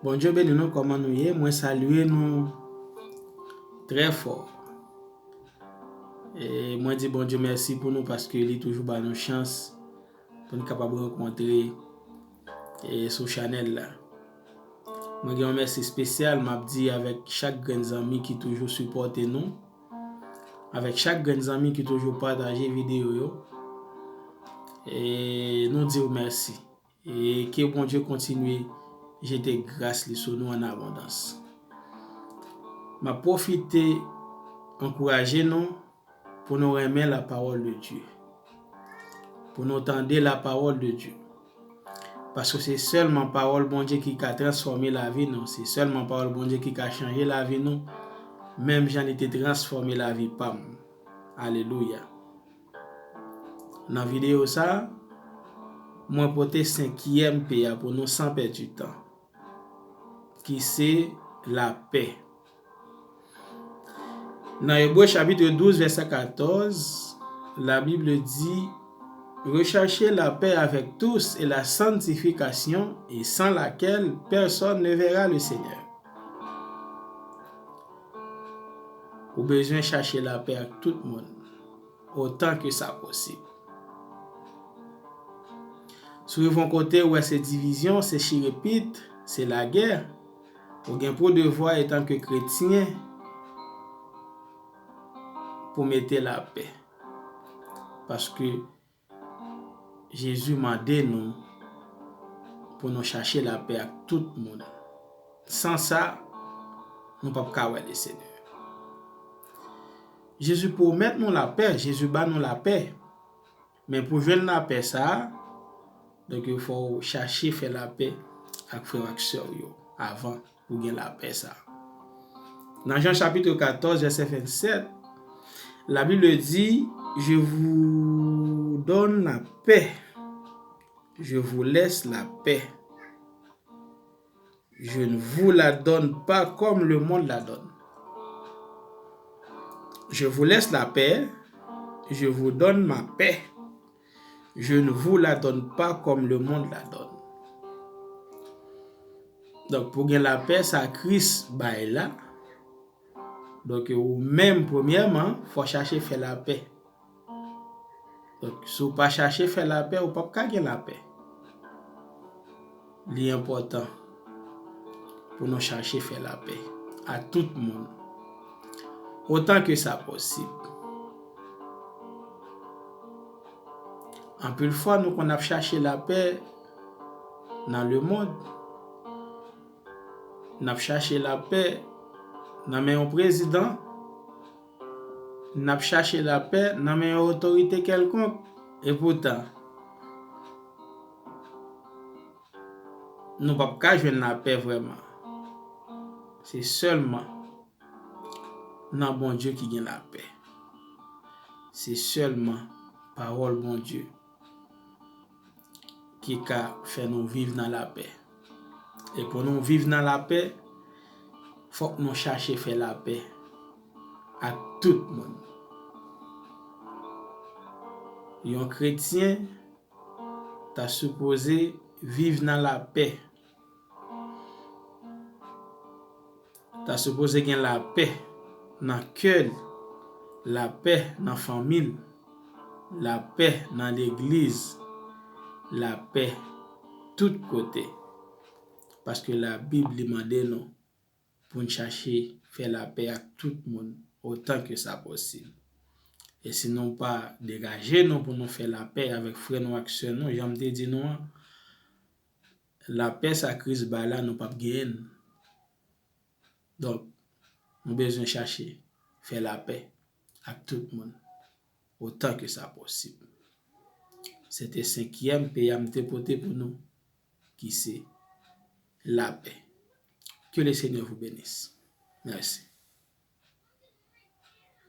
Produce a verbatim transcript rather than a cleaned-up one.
Bondye beni nou, kòman nou ye? Mwen salye nou trè fò. E mwen di Bondye mèsi pou nou paske li toujou ba nou chans pou n kapab rankontre e sou chanèl la. Mwen gen yon mèsi espesyal m ap di avèk chak grenn zanmi ki toujou sipòte nou, avèk chak grenn zanmi ki toujou pataje videyo yo. E nou di w mèsi. E ke Bondye kontinye jete gras li sou nou an abondans. M ap pwofite ankouraje nou pou nou renmen la parole de Dieu, pou nou tande la parole de Dieu. Paske se sèlman pawòl Bondye ki ka transfòme lavi nou, se sèlman pawòl Bondye ki ka chanje lavi nou, menm jan li te transfòme lavi pa m. Alelouya. Nan videyo sa a, mwen pote senkyèm P a pou nou san pèdi tan, ki se lapè. Nan Ebre chapit douz, vèsè katòz, la Bible dit, recherchez la paix avec tous et la sanctification, et sans laquelle personne ne verra le Seigneur. Ou bezwen chache lapè ak tout moun, otan ke sa posib. Si w rive yon kote, ou wè se divizyon, se chirepit, se lagè, ou gen pou devwa, etan ke kretyen, pou mete lapè. Paske Jezi mande nou pou nou chache lapè ak tout moun. San sa, nou p ap ka wè Lesenyè. Jezi pwomèt nou lapè, Jezi ba nou lapè. Men pou jwenn lapè sa a, donk, fò w chache fè lapè ak frè w ak sè w yo avan pou gen lapè sa a. Nan Jan chapit katòz, vèsè vennsèt, la Bible dit, je vous donne la paix, je vous laisse la paix. Je ne vous la donne pas comme le monde la donne. Je vous laisse la paix, je vous donne ma paix. Je ne vous la donne pas comme le monde la donne. Donk, pou gen lapè sa Kris bay la, donk, ou menm, premyèman, fò chache fè lapè. Donk, si w pa chache fè lapè, ou p ap ka gen lapè. Li enpòtan pou nou chache fè lapè ak tout moun, otan ke sa posib. Anpil fwa, nou konn ap chache lapè nan lemonn. N ap chache lapè nan men yon prezidan. N ap chache lapè nan men yon otorite kèlkonk. Epoutan, nou p ap ka jwenn lapè vrèman. Se sèlman nan Bondye ki gen lapè. Se sèlman pawòl Bondye ki ka fè nou viv nan lapè. E pou nou viv nan lapè, fòk nou chache fè lapè ak tout moun. Yon kretyen ta sipoze viv nan lapè. Ta sipoze gen lapè nan kè l, lapè nan fanmi l, lapè nan legliz, lapè tout kote. Paske Labib li mande nou pou n chache fè lapè ak tout moun otan ke sa posib. E si nou pa degaje nou pou nou fè lapè avèk frè nou ak sè nou, jan m te di nou an, lapè sa Kris bay la, nou p ap genyen l. Donk, nou bezwen chache fè lapè ak tout moun, otan ke sa posib. Se te senkyèm P a m te pote pou nou, ki se lapè. Que le Seigneur vous bénisse. Mèsi.